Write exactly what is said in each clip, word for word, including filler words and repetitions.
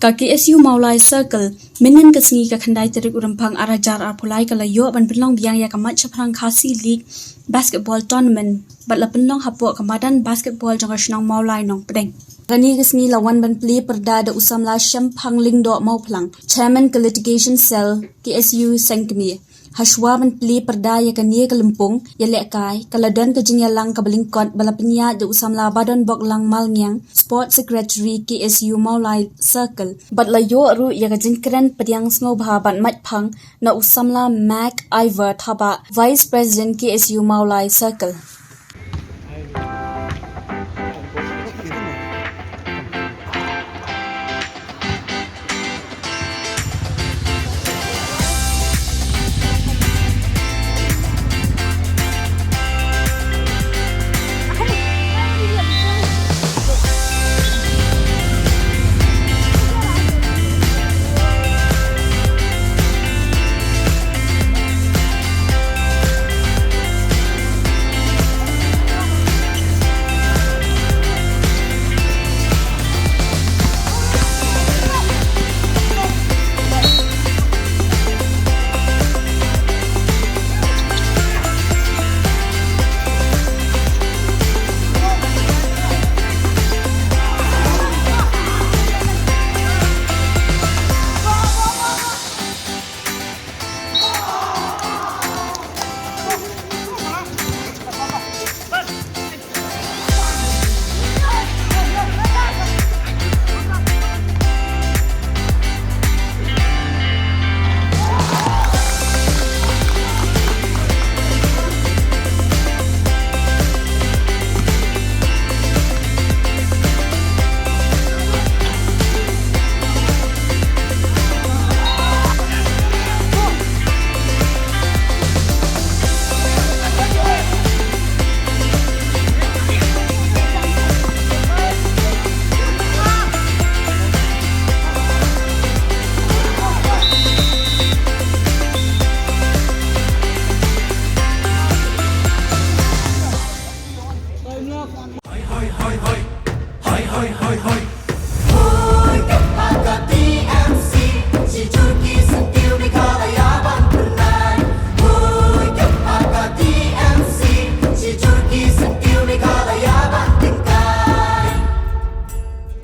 Ka K S U Mawlai Circle, mynhynnin ka sngi ka khyndai tarik u Rymphang ar hajar arphew lai ka la ïoh ban pynlong biang ïa ka Mait Shaphrang Khasi League Basketball Tournament, bad la pynlong hapoh ka madan basketball jong ka shnong Mawlai Nongpdeng. Kane ka sngi la wan ban plie pyrda da u samla Shemphang Lyngdoh Mawphlang, Chairman ka Litigation Cell, K S U Sengkmie. Hashwa ban plie pyrda ïa kane ka lympung ïalehkai, ka la don ka jingïalang kaba lyngkot ba la pynïaid da u samla Badonboklang Malngiang, Sport Secretary K S U Mawlai Circle. Bad la ïoh ruh ïa ka jingkren pdiang sngewbha bad mait phang na u samla Mac Ivor Thabah, Vice President K S U Mawlai Circle.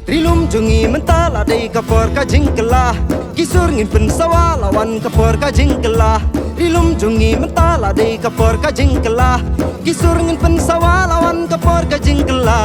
Ri lum jong ngi mynta la dei ka por ka jingkylla. Ki sur ngin pynsawa la wan ka por ka jingkylla. Ri lum jong ngi mynta la dei ka por ka jingkylla. Ki sur ngin pynsawa la wan ka por ka jingkylla.